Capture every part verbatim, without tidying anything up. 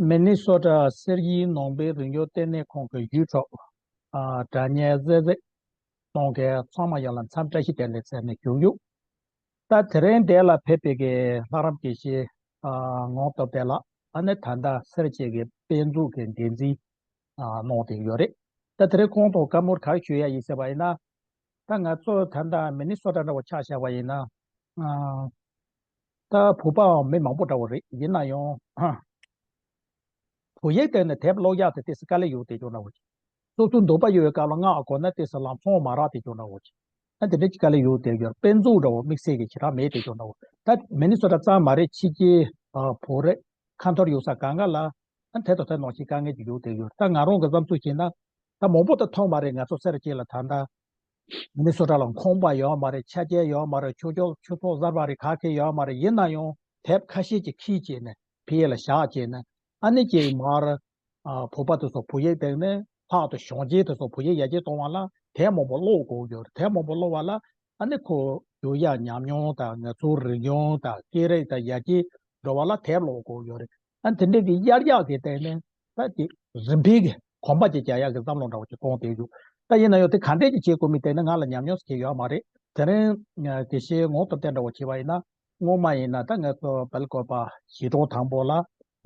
མི་ནི་སོ་ཊ་སེར་བྱེས་ནང་པའི་རིག་གཞུང་ལྟེ་གནས་ཁང་གི་ཡུལ་གྲོགས། ཨ། དྲ་བརྙན་གཟིགས་གཟིགས་གནང་མཁན་ཚང་མ་ཡོངས་ལ་འཚམས་བཀྲ་ཤིས་བདེ་ལེགས་ཟེར་ནས་ཞུ་ཡོད། ད་དེ་རིང་འདི་ལ་ཕེབས་པའི་གི་ལྷ་རམས་དགེ་བཤེས། ཨ། ངག་ཐོག་དཔལ་ལགས། ཨ་ནི་ད་ལྟ་སེར་བྱེས་ཀྱི་དཔེ་མཛོད་ཀྱི་འགན་འཛིན། ཨ། གནང་བསྡད་ཡོད་རེད། ད་དེ་རིང་ཁོང་དང་བཀའ་མོལ་ག་རེ་ཞུ་ཡ་ཡིན་ཟེར་བ་ཡིན་ན། ད་ང་ཚོ་ད་ལྟ་མི་ནི་སོ་ཊ་འདྲ་བོ་ཆ་བཞག་པ་ཡིན་ན། ཨ། ད་བོད་པའང་མི་མང་པོ་འདྲ་བོ་རེད། ཡིན་ན་ཡང་བོད་ཡིག་སྟེང་ནས་དེབ་ཀློག་ཡག་དེ་ཏོག་ཙམ་དཀའ་ལས་ཡོད་བསྡད་ཀྱང་འདྲ་བོ་ཅིག་སོ་སོའི་འདོད་པ་ཡོད་པའི་སྐབས་ལ་ངག་དགོས་ན་ཏོག་ཙམ་ལམ་སང་མ་རག་བསྡད་ཀྱང་འདྲ་བོ་ཅིག་ཨ། དེ་འདྲ་ཅིག་དཀའ་ལས་ཡོད་བསྡད་ཡོད། དཔེ་མཛོད་འདྲ་བོ་དམིགས་བསལ་གྱི་ཞེ་དྲག་མེད་བསྡད་ཀྱང་འདྲ་བོ། ད་མི་ནི་སོ་ཊ་ཙམ་མ་རེད། ཕྱི་རྒྱལ། ཨ། བོད་རེད། ཁ་འཐོར་ཡོད་ས་གང་ག་ལ། ཨ། དེ་དང་དེ་ནང་བཞིན་དཀའ་ངལ་ཅིག་ཡོད་བསྡད་ཡོད། ད་ང་རང་གི་བསམ་ཚུལ་བྱས་ན། ད་མང་པོ་ད་མཐོང་མ་རེད། ང་ཚོ་སེར་བྱེས་ལ་ད་ལྟ་མི་ནི་སོ་ཊ་ལ་ཁང་པ་ཡོད་མ་རེད། ཆ་རྐྱེན་ཡོད་མ་རེད། ཆོས་ཕྱོགས་ཆོས་ཚོགས་གསར་པ་རེད། ག་གེ་ཡོད་མ་རེད། ཡིན་ན་ཡང་དེབ་ཁ་ཤས་ཅིག་ཁྱེར་བྱས་ནས་ཕ་གི་ལ་བཞག་བྱས་ནས། ཨ་ནི་ཅིག་མར། ཨ། བོད་པ་དེ་ཚོ་བོད་ཡིག་སྟེང་ནས་ལྷག་ཏུ་གཞོན་སྐྱེས་དེ་ཚོ་བོད་ཡིག་ཡར་རྒྱས་གཏོང་བ་ལ་དེབ་མང་པོ་ཀློག་དགོས་ཡོད་རེད། དེབ་མང་པོ་ཀློག་པ་ལ་ཨ་ནི་ཁོ་རྒྱུག་ཡག་ཉམས་མྱོང་དང་། ང་ཚོའི་རིག་གཞུང་དང་སྐད་རིགས་དང་ཡར་རྒྱས་འགྲོ་བ་ལ་དེབ་ཀློག་དགོས་ཡོད་རེད། ཨ། དེ་འདྲའི་གི་གཡར་ཡག་གི་སྟེང་ནས་ད་དེ་རིམ་འཕེལ་གྱི་གོམ་པ་ཅིག་རྒྱག་ཡག་གི་བསམ་བློ་འདྲ་བོ་ཅིག་གཏོང་བསྡད་ཡོད། ད་ཡིན་ན་ཡང་དེ་ག་འདྲས་ཅིག་བྱེད་དགོས་མིན་དེ་ནི་ང་ལ་ཉམས་མྱོང་ཞིག་ཡོད་མ་རེད། དེ་རིང་དགེ་བཤེས་ངག་ཐོག་དཔལ་འདྲ་བོ་བྱས་པ་ཡིན་ན། སྔོན་མ་ཡིན་ན་ད་ང་ཚོ་བལ་བཀོད་པ་གཞིས་གྲོང་དང་པོ་ལ་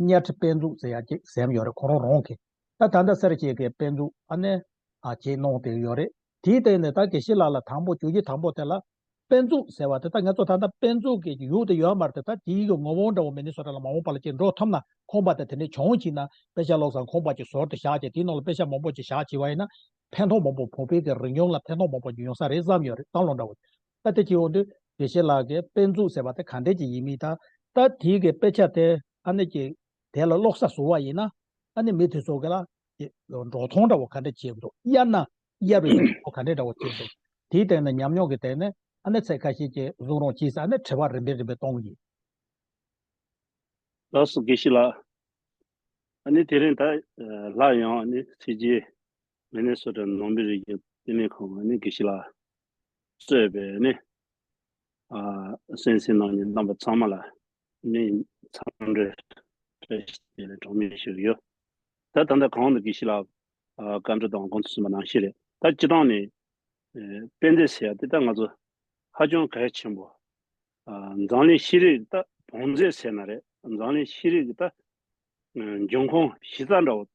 གཉའ་ཁྲི་དཔེ་མཛོད་ཟེར་ཡག་ཅིག་ཟིན་ཡོད་རེད། ཁོ་རང་རང་གིས། ད་ད་ལྟ་སེར་བྱེས་ཀྱི་དཔེ་མཛོད་ཨ་ནི། ཨ། ཅིག་གནང་བསྡད་ཡོད་རེད། དེའི་སྟེང་ནས་ད་དགེ་བཤེས་ལགས་ལ་དང་པོ་བཅོས་སྒྱུར་དང་པོ་དེ་ལ། དཔེ་མཛོད་ཟེར་བ་དེ་ད་ང་ཚོ་ད་ལྟ་དཔེ་མཛོད་ཀྱི་ཡུལ་དེ་ཡོད་མ་རེད། ད་དེའི་གི་ངོ་བོ་འདྲ་བོ་མི་ནི་སོ་ཊ་ལ་མ་འོངས་པ་ལ་ཅིག་འགྲོ་ཐུབ་ན། ཁང་པ་དེ་དེ་འདྲའི་བྱུང་བྱས་ན་དཔེ་ཆ་ཀློག་ས་ཁང་པ་ཅིག་ཟུར་དུ་བཞག་བྱས། དེའི་ནང་ལ་དཔེ་ཆ་མང་པོ་ཅིག་བཞག་བྱས་པ་ཡིན་ན། ཕན་ཐོགས་མང་པོ། བོད་པའི་གི་རིག་གཞུང་ལ་ཕན་ཐོགས་མང་པོ་ཅིག་ཡོང་ས་རེད་བསམ་ཡོད་རེད། བསམ་བློ་འདྲ་བོ། ད་དེ་ཅིག་འོང་དུས་དགེ་བཤེས་ལགས་ཀྱིས་དཔེ་མཛོད་ཟེར་བ་དེ་ག་འདྲས་ཅིག་ཡིན་མིན། ད་ད་དེའི་གི་དཔེ་ཆ་དེ་ཨ་ནི་ཅིག་དེ་ལ་ཀློག་ས་བཟོ་བ་ཡིན་ན། ཨ་ནི་མི་དེ་ཚོ་གི་ལ་འགྲོ་སྟངས་འདྲ་བོ་ག་འདྲ་བྱེད་འདུག་གཡར་ན་གཡར་བའི་ཐོག་ག་འདྲ་འདྲ་བོ་བྱེད་འདུག་དེའི་སྟེང་ནས་ཉམས་མྱོང་གི་སྟེང་ནས་ཨ་ནི་ཚིག་ཁ་ཤས་ཀྱིས་གཟིགས་རོགས་གྱིས་ཟེར། ཨ་ནི་དྲི་བ་རིམ་པས་རིམ་པས་གཏོང་གི་ཡིན། ལགས་སོ། དགེ་བཤེས་ལགས། ཨ་ནི་དེ་རིང་ད་ལྷ་ཡང་ཨ་ནི་ཕྱི་རྒྱལ་མི་ནི་སོ་ཊ་ནང་པའི་རིག་གཞུང་ལྟེ་གནས་ཁང་ཨ་ནི་དགེ་བཤེས་ལགས་གཙོས་པའི་ཨ་ནི། ཨ། གསན་གཟིགས་གནང་མཁན་རྣམ་པ་ཚང་མ་ལ་ནི་འཚམས་འདྲི་བཀྲ་ཤིས་བདེ་ལེགས་གྲངས་མེད་ཞུ་གི་ཡོད། ད་ད་ལྟ་གོང་དུ་དགེ་བཤེས་ལགས་ཨ་བཀའ་འདྲི་དང་དགོངས་ཚུལ་གསུངས་པ་ནང་བཞིན་རེད། ད་སྤྱིར་བཏང་ནས་ཨ་དཔེ་མཛོད་ཟེར་ཡ་དེ་ད་ང་ཚོ་ཧ་ཅང་གལ་ཆེན་པོ། ཨ། འཛམ་གླིང་ཤེས་རིག་ད་བང་མཛོད་ཟེར་ན་རེད། འཛམ་གླིང་ཤེས་རིག་གི་ད་འབྱུང་ཁུངས་གཞི་རྩ་འདྲ་བོ།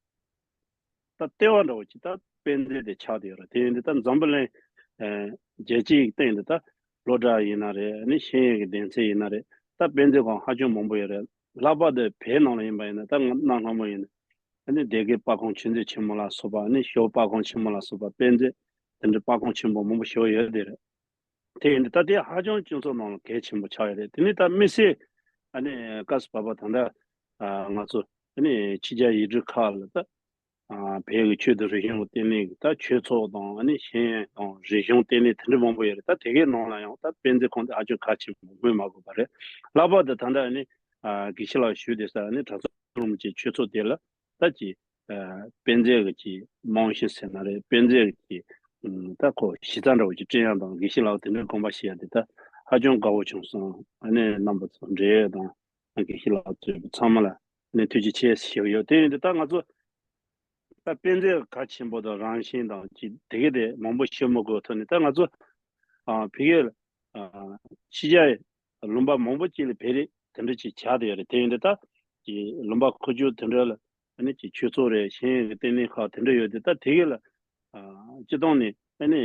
ད་ལྟེ་བ་འདྲ་བོ་ཅིག་ད་དཔེ་མཛོད་དེ་ཆགས་བསྡད་ཡོད་རེད། དེ་ཡིན་དུས་ད་འཛམ་བུ་གླིང་ཨ་རྒྱལ་སྤྱིའི་སྟེང་དུ་ད་སློབ་གྲྭ་ཡིན་ན་རེད། ཨ་ནི་ཤེས་ཡོན་གྱི་སྡེ་ཚན་ཡིན་ན་རེད། ད་དཔེ་མཛོད་ཁང་ཧ་ཅང་མང་པོ་ཡོད་རེད། ལྷག་པར་དུ་བོད་ནང་ལ་ཡིན་པ་ཡིན་ན་ད་གནའ་སྔ་མོ་ཡིན་ན་ཨ་ནི་སྡེ་དགེ་པར་ཁང་ཆོས་མཛོད་ཆེན་མོ་ལ་སོགས་པ། ཨ་ནི་ཞོལ་པར་ཁང་ཆེན་མོ་ལ་སོགས་པ། དཔེ་མཛོད་དེ་འདྲའི་པར་ཁང་ཆེན་པོ་མང་པོ་ཞིག་ཡོད་དེ་རེད། དེ་ཡིན་དུས་ད་ལྟའི་ཧ་ཅང་སྤྱི་ཚོགས་ནང་ལ་གལ་ཆེན་པོ་ཆགས་ཡོད་རེད། དེ་ནི་ད་དམིགས་བསལ་ཨ་ནི་སྐབས་སུ་བབ་པ་ད་ལྟ་ཨ་ང་ཚོ་ཨ་ནི་ཕྱི་རྒྱལ་ཡུལ་གྲུ་ཁག་ལ་ད་ཨ་བོད་ཀྱི་ཆོས་དང་རིག་གཞུང་ལྟེ་གནས་ཀྱི་ད་ཆོས་ཚོགས་དང་། ཨ་ནི་ཤེས་ཡོན་དང་རིག་གཞུང་ལྟེ་གནས་དེ་འདྲ་མང་པོ་ཡོད་རེད། ད་དེ་གའི་ནང་ལ་ཡང་ད་དཔེ་མཛོད་ཁང་དེ་ཧ་ཅང་གལ་ཆེན་པོ་སྨོས་མ་དགོས་པ་རེད། ལྷག་པར་དུ་ད་ལྟ་ཨ་ནི་ཨ་དགེ་བཤེས་ལགས་བཞུགས་བསྡད་ས་ཨ་ནི་གྲྭ་ཚང་རིན་པོ་ཆེའི་ཆོས་ཚོགས་དེ་ལ་ད་ཀྱི་ཨ་དཔེ་མཛོད་ཀྱི་རྨང་གཞི་ཟེར་ན་རེད། དཔེ་མཛོད་ཀྱི་ཨ་ད་ཁོ་གཞི་རྩ་འདྲ་བོ་ཅིག་བསྐྲུན་ཡག་དང་། དགེ་བཤེས་ལགས་དེ་འདྲའི་དགོངས་པ་བཞེས་ཡག་དེ་ད་ཧ་ཅང་དགའ་བོ་བྱུང་སོང་། ཨ་ནི་རྣམ་པ་ཚོ་འབྲེལ་ཡོད་དང་དགེ་བཤེས་ལགས་གཙོས་པའི་ཚང་མ་ལ་ཨ་ནི་ཐུགས་རྗེ་ཆེ་ཞུ་གི་ཡོད། དེ་ཡིན་དུས་ད་ང་ཚོ་ད་དཔེ་མཛོད་གལ་ཆེན་པོ་དང་རང་བཞིན་དང་ཅིག་དེ་གའི་དེ་མང་པོ་ཞུ་མི་དགོས་ཐོག་ནས། ད་ང་ཚོ་ཨ་ཕ་གིར་ཨ་ཕྱི་རྒྱལ་ལུང་པ་མང་པོ་ཅིག་ལ་བོད་རིགས་དེ་འདྲ་ཅིག་ཆགས་བསྡད་ཡོད་རེད། དེ་ཡིན་དུས་ད་ཀྱི་ལུང་པ་ཁུལ་ཆུང་དེ་འདྲ་ལ་ཨ་ནི་ཀྱི་ཆོས་ཚོགས་རེད། ཤེས་ཡོན་གྱི་ལྟེ་གནས་ཁག་དེ་འདྲ་ཡོད་དུས། ད་དེ་གའི་ལ་ཨ་སྤྱིར་བཏང་ནས་ཨ་ནི་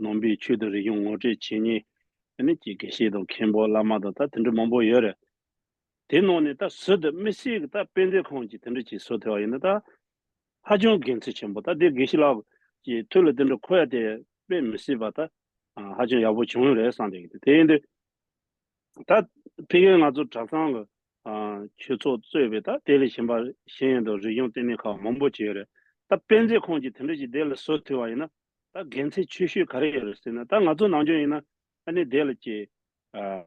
ནང་པའི་ཆོས་དང་རིག་གཞུང་ངོ་སྤྲོད་བྱེད་མཁན་ཨ་ནི་ཀྱི་དགེ་བཤེས་དང་མཁན་པོ་བླ་མ་དང་ད་དེ་འདྲ་མང་པོ་ཡོད་རེད། དེ་ནང་ནས་ད་ཟུར་དུ་དམིགས་བསལ་གྱི་ད་དཔེ་མཛོད་ཁང་ཅིག་དེ་འདྲ་ཅིག་བཟོ་ཐུབ་པ་ཡིན་ན་ད་ཧ་ཅང་དགེ་མཚན་ཆེན་པོ། ད་དེ་དགེ་བཤེས་ལགས་ཀྱི་ཐུགས་ལ་དེ་འདྲ་འཁོར་ཡ་དེ་དཔེ་མི་སྲིད་པ་ད་ཧ་ཅང་ཡག་པོ་བྱུང་ཡོད་རེད་བསམ་བསྡད་ཀྱི་འདུག་དེ་ཡིན་དུས་ད་ཕ་གིར་ང་ཚོ་གྲྭ་ཚང་གི་ཨ་ཆོས་ཚོགས་གཙོས་པའི་ད་དེ་ལས་གཞན་པ་ཤེས་ཡོན་དང་རིག་གཞུང་ལྟེ་གནས་ཁག་མང་པོ་ཅིག་ཡོད་རེད། ད་དཔེ་མཛོད་ཁང་ཅིག་དེ་འདྲ་ཅིག་དེ་ལ་བཟོ་ཐུབ་པ་ཡིན་ན་ད་དགེ་མཚན་ཆེ་ཤོས་ག་རེ་ཡོད་རེད་ཟེར་ན། ད་ང་ཚོ་ནམ་རྒྱུན་ཡིན་ན་ཨ་ནི་དེ་ལ་ཀྱི་ཨ་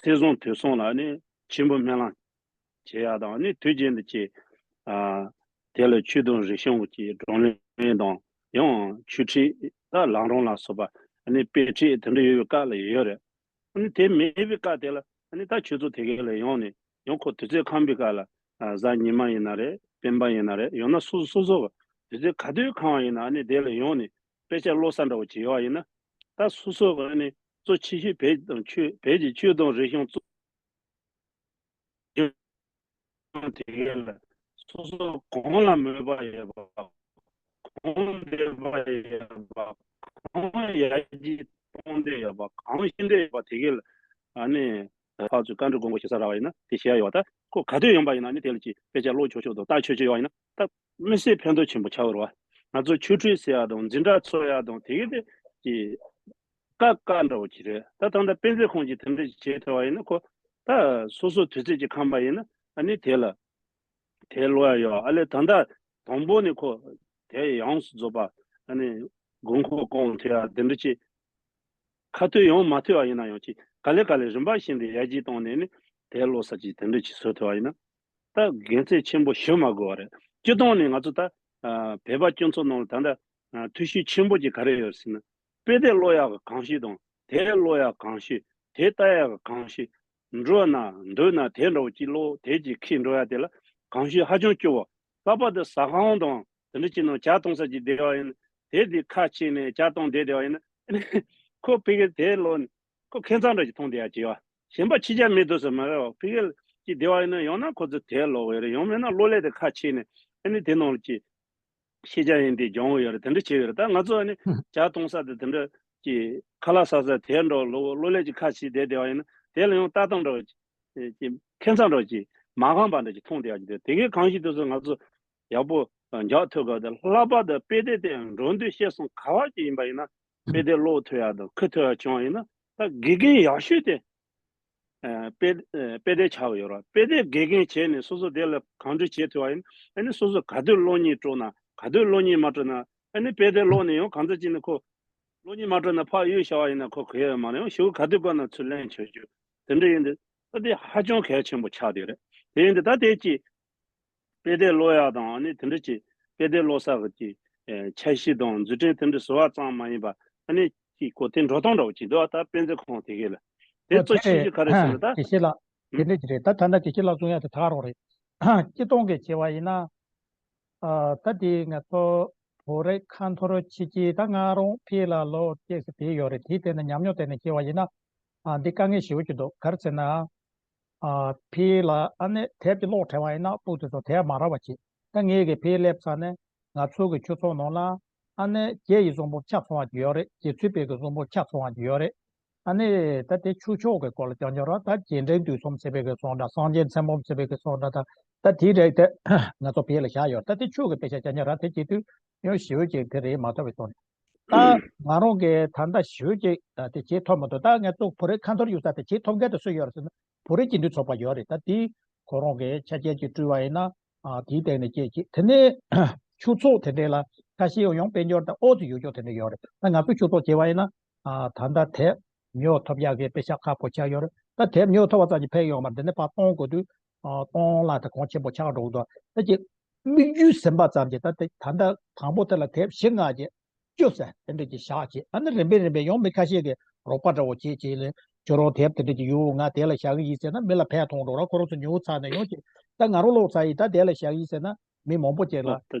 ཚེས་བཟང་དུས་བཟང་ལ་ཨ་ནི་མཆོད་འབུལ་སྨོན་ལམ་བྱེད་ཡག་དང་། ཨ་ནི་དུས་རྒྱུན་དུ་ཀྱི་ཨ་དེ་ལ་ཆོས་དང་རིག་གཞུང་གི་བགྲོ་གླེང་དང་། ཡང་ཆོས་ཁྲིད་ད་ལམ་རིམ་ལ་སོགས་པ་ཨ་ནི་དཔེ་ཁྲིད་དེ་འདྲ་ཡོད་པའི་སྐབས་ལ་ཡོད་རེད། ཨ་ནི་དེ་མེད་པའི་སྐབས་དེ་ལ་ཨ་ནི་ད་ཆོས་ཚོགས་དེ་གའི་ལ་ཡོང་ནས་ཡང་ཁོ་དུས་ཚོད་ཁོམ་པའི་སྐབས་ལ་ གཟའ་ཉི་མ་ཡིན་ན་རེད། སྤེན་པ་ཡིན་ན་རེད། ཡང་ན་སོ་སོ་སོ་སོ་གི་དུས་ཚོད་ག་དུས་ཁེལ་བ་ཡིན་ན་ཨ་ནི་དེ་ལ་ཡོང་ནས་དཔེ་ཆ་ཀློག་ས་འདྲ་བོ་ཅིག་ཡོད་པ་ཡིན་ན། ད་སོ་སོ་གི་ཨ་ནི་གཙོ་ཆེ་ཤོས་བོད་དང་ཆོས་བོད་ཀྱི་ཆོས་དང་རིག་གཞུང་གཙོ། དེ་གས་ལ་སོ་སོ་གང་ལ་མོས་པ་ཡོད་པ། གང་འདོད་པ་ཡོད་པ། གང་ཡར་རྒྱས་གཏོང་འདོད་ཡོད་པ། གང་ཤེས་འདོད་ཡོད་པ་དེ་གས་ལ་ཨ་ནི་ཕར་ཚུར་བཀའ་འདྲི་དགོངས་པ་ཞུ་ས་རག་པ་ཡིན་ན་དེ་བྱེད་ཡ་ཡོད་པ། ད་ཁོ་ག་དུས་ཡོང་པ་ཡིན་ན་ཨ་ནི་དེ་ལ་ཅིག་དཔེ་ཆ་ཀློག་ཆོག་ཆོག་དང་ལྟ་ཆོག་ཆོག་ཡོད་པ་ཡིན་ན་ད་མི་སེར་ཕན་ཐོགས་ཆེན་པོ་ཆགས་ཡོད་རེད་པ། ང་ཚོ་ཆོས་ཁྲིད་ཟེར་ཡ་དང་འཛིན་གྲྭ་ཚོགས་ཡ་དང་དེ་གས་དེ་ཅིག་ཀ་ཀ་འདྲ་བོ་ཅིག་རེད། ད་ད་ལྟ་དཔེ་མཛོད་ཁང་གིས་དེ་འདྲ་བྱེད་ཐུབ་པ་ཡིན་ན་ཁོ་ད་སོ་སོ་དུས་ཚོད་ཅིག་ཁེལ་པ་ཡིན་ན་ཨ་ནི་དེ་ལ་དེ་ཀློག་ཡ་ཡོད། ཨ་ལས་ད་ལྟ་དང་པོ་ནས་ཁོ་དེ་ཡོངས་སུ་རྫོགས་པ་ཨ་ནི་དགོས་མཁོ་སྐོང་ཐུབ་ཡ་དེ་འདྲ་ཅིག་ཁ་ཐུག་ཡོང་མ་ཐུབ་པ་ཡིན་ན་ཡང་ཅིག་ག་ལེ་ག་ལེ་རིམ་པ་བཞིན་དུ་ཡར་རྒྱས་བཏང་ནས་ནི་དེ་ཀློག་ས་ཅིག་དེ་འདྲ་ཅིག་བཟོ་ཐུབ་པ་ཡིན་ན། ད་དགེ་མཚན་ཆེན་པོ་ཞུ་མ་དགོས་པ་རེད། སྤྱིར་བཏང་ནས་ང་ཚོ་ད་ཨ་བོད་པ་སྤྱི་ཚོགས་ནང་ལ་ད་ལྟ་ཨ་འཐུས་ཤོར་ཆེན་པོ་ཅིག་ག་རེ་ཡོད་ཟེར་ན། དཔེ་དེབ་ཀློག་ཡག་གི་གོམས་གཤིས་དང་དེབ་ཀློག་ཡག་གོམས་གཤིས། དེབ་ལྟ་ཡག་གི་གོམས་གཤིས། འགྲོ་ན་འདུག་ན་དེབ་འདྲ་བོ་ཅིག་ཀློག་དེབ་ཅིག་ཁྱེར་འགྲོ་ཡ་དེ་ལ་གོམས་གཤིས་ཧ་ཅང་སྐྱོ་བོ། ལྷག་པར་དུ་ཟ་ཁང་དང་དེ་འདྲ་ཅིག་ནང་ཇ་འཐུང་ས་ཅིག་བསྡད་པ་ཡིན་ན་དེབ་དེ་ཁ་ཕྱེ་ནས་ཇ་འཐུང་བསྡད་བསྡད་པ་ཡིན་ན་ཁོ་ཕ་གིར་དེབ་ཀློག་ནས་ཁོ་ཁེ་མཚང་འདྲ་ཅིག་མཐོང་བསྡད་ཡ་ཅིག་ཡོད། གཞན་པ་ཕྱི་རྒྱལ་མི་འདུག་ཟེར་མ་རེད་བ། ཕ་གིར་ཅིག་བསྡད་པ་ཡིན་ན་ཡང་ན་ཁོ་ཚོ་དེབ་ཀློག་གི་ཡོད་རེད། ཡང་མིན་ན་གློག་ཀླད་དེ་ཁ་ཕྱེ་ནས་ཨ་ནི་དེ་ནང་ལ་ཅིག་ཤེས་བྱ་ཡིན་དེ་སྦྱོང་གི་ཡོད་རེད། དེ་འདྲ་བྱས་ཡོད་རེད། ད་ང་ཚོ་ཨ་ནི་ཇ་འཐུང་ས་དེ་དེ་འདྲ་ཅིག་ཁ་ལག་ཟ་ས་དེབ་འདྲ་བོ་གློག་ཀླད་ཅིག་ཁ་ཕྱེ་བསྡད་བསྡད་པ་ཡིན་ན་དེ་ལ་ཡང་ལྟ་སྟངས་འདྲ་བོ་ཅིག་ཁེ་མཚང་འདྲ་བོ་ཅིག་མ་ཁེངས་པ་འདྲ་ཅིག་མཐོང་བསྡད་ཡ་ཅིག་འདུག་དེ་གའི་གོམས་གཤིས་དེ་ཚོ་ང་ཚོ་ཡག་པོ་འཇགས་ཐུབ་དགོས། དེ་ལྷག་པར་དུ་དཔེ་དེབ་དེ་འགྲོ་འདུག་སྤྱོད་གསུམ་ག་བ་ཅིག་ཡིན་པ་ཡིན་ན་དཔེ་དེབ་ཀློག་ཐུབ་ཡ་དང་ཁུར་ཐུབ་ཡ་བྱུང་བ་ཡིན་ན་ད་དགེ་རྒན་ཡག་ཤོས་དེ་ཨ་དཔེ་ཨ་དཔེ་དེབ་ཆགས་ཀྱི་ཡོད་རེད། དཔེ་དེབ་དགེ་རྒན་བྱས་ནས་སོ་སོ་དེ་ལ་གང་འདྲ་བྱེད་ཐུབ་པ་ཡིན། ཨ་ནི་སོ་སོ་ག་དུས་གློག་བརྙན་སྤྲོ་ན་ག་དུས་གློག་བརྙན་མ་སྤྲོ་ན་ཨ་ནི་དཔེ་དེབ་ཀློག་ནས་ཡང་གང་འཚམ་ཅིག་ནས་ཁོ་གློག་བརྙན་མ་སྤྲོ་ན་ཕར་གཡུག་བཞག་པ་ཡིན་ན་ཁོ་གོ་ཡ་མ་རེད། ཡང་ཞེ་པོ་ག་དུས་དགོས་ན་ཚུར་ལེན་ཆོག་ཆོག་དེ་འདྲ་ཡིན་དུས་ད་དེ་ཧ་ཅང་གལ་ཆེན་པོ་ཆགས་བསྡད་རེད། དེ་ཡིན་དུས་ད་དེ་ཅིག་དཔེ་དེབ་ཀློག་ཡག་དང་ཨ་ནི་དེ་འདྲ་ཅིག་དཔེ་དེབ་ཀློག་ས་གི་ཅིག་ཨེ་འཆར་གཞི་དང་མཛུབ་སྟོན་དེ་འདྲ་བཟོ་བ་ཙམ་མ་ཡིན་པ་ཨ་ནི་ཅིག་གོ་དེ་འགྲོ་སྟངས་འདྲ་བོ་ཅིག་འདུག་ད་དཔེ་མཛོད་ཁང་དེ་གས་ལ་དེ་ཨོ་གཙོ་དེ་ཆེ་ཤོས་ག་རེ་ཟེར་ན་ད་དགེ་བཤེས་ལགས་དེ་ཨུམ་འདྲ་ཅིག་རེད། ད་ད་ལྟ་དགེ་བཤེས་ལགས་གསུང་ཡག་དེ་ད་ག་རང་རེད། སྤྱིར་བཏང་གི་བྱས་པ་ཡིན་ན་ཨ་ད་དེ་ང་ཚོ་བོད་རིགས་ཁ་འཐོར་ཕྱི་རྒྱལ་ད་ང་རང་ཕ་གི་ལ་ལོ་བརྒྱད་ཙམ་བསྡད་ཡོད་རེད། དེའི་སྟེང་ནས་ཉམས་མྱོང་སྟེང་ནས་བྱས་པ་ཡིན་ན་ཨ་འདི་དཀའ་ངལ་ཞེ་པོ་ཅིག་འདུག་ག་རེ་ཟེར་ན། ཨ་ཕ་གི་ལ་ཨ་ནི་དེབ་ཀྱི་ཀློག་བྲལ་བ་ཡིན་ན་སྤུ་དེ་ཚོ་དེབ་མ་རག་པ་བྱེད། ད་ངས་ཀྱི་ཕ་གི་སླེབས་ཚར་ནས་ང་ཚོ་གི་ཆོས་ཚོགས་ནང་ལ་ཨ་ནི་རྒྱ་ཡི་གསུང་འབུམ་ཆ་ཚང་བ་ཅིག་ཡོད་རེད། རྗེ་བཙུན་པའི་གི་གསུང་འབུམ་ཆ་ཚང་བ་ཅིག་ཡོད་རེད། ཨ་ནི་ད་དེ་ཆོས་ཕྱོགས་ཀྱི་སྐོར་ལ་རྐྱང་རྐྱང་རེད། ད་རྗེས་དྲན་དུས་གསུམ་ཟེར་བའི་གི་གསུང་འདྲ། སངས་རྒྱས་མཚན་ཕུན་ཚོགས་པའི་གི་གསུང་འདྲ། ད་ད་དེའི་རིགས་དེ་ང་ཚོ་ཕ་གི་ལ་བཞག་ཡོད། ད་དེ་ཆོས་ཀྱི་དཔེ་ཆ་རྐྱང་རྐྱང་རེད། དེ་བྱེད་དུས་ཡང་ཞེ་པོ་ཅིག་དེ་རེད་མ་ཐུབ་པའི་ཐོག་ནས། ད་ང་རང་གིས་ད་ལྟ་ཞེ་པོ་ཅིག་དེ་བྱེད་ཐུབ་མི་འདུག་ད་ང་ཚོ་བོད་རིགས་ཁ་འཐོར་ཡོད་ས་དེ་བྱེད་ཐུབ་མཁན་དེ་སུ་ཡོད་རེད་ཟེར་ན་བོད་རིགས་སྤྱི་མཐུན་ཚོགས་པ་ཡོད་རེད། ད་དེ་ཁོ་རང་གིས་ཆ་རྐྱེན་ཅིག་སྤྲོད་པ་ཡིན་ན་ཨ་དེའི་སྟེང་ནས་སྐྱེས་ཀྱི་དེ་ནས་ཆོས་ཚོགས་དེ་འདྲས་ལ་ཁ་ཤས་ཡང་དཔལ་འབྱོར་དང་ཨོ་ཙི་ཡོད་ཆོག་དེ་འདྲས་ཡོད་རེད། ད་ང་ཚོ་ཆོས་ཚོགས་བྱས་པ་ཡིན་ན་ཨ་ད་ལྟ་དེབ་ཉོ་ཐུབ་ཡག་གི་དཔེ་ཆ་ཁག་པོ་ཆགས་ཡོད་རེད། ད་དེབ་ཉོ་ཐུབ་པ་ཙམ་གྱིས་ཕན་ཡོད་མ་རེད། དེ་ནས་ཕར་གཏོང་དགོས་དུས་ཨ་གཏོང་གླ་དེ་གོང་ཆེན་པོ་ཆགས་འགྲོ་གི་འདུག་ད་ཀྱི་དམིགས་ཡུལ་ཟིན་པ་ཙམ་གྱིས་ད་དེ་ད་ལྟ་དང་པོ་དེ་ལ་དེབ་བཞི་ལྔ་ཅིག་བཅུ་ཟེར་དེ་འདྲ་ཅིག་བཞག་བྱས། ཨ་ནི་རིམ་པས་རིམ་པས་ཡང་མི་ཁ་ཤས་ཀྱིས་རོགས་པ་འདྲ་བོ་བྱེད་བྱས་ལས་ཁྱོད་རང་དེབ་དེ་འདྲ་ཅིག་ཡོད། ང་དེ་ལ་བཞག་གི་ཡིན་ཟེར་ན་མི་ལ་ཕན་ཐོགས་འགྲོ་ར། ཁོ་རང་ཚོ་ཉོ་ཚར་ནས་ཡང་ཅིག་ད་ང་རང་ཀློག་ཚར་ཡིན། ད་དེ་ལ་བཞག་ཡིན་ཟེར་ན་མི་མང་པོ་ཅིག་ལ་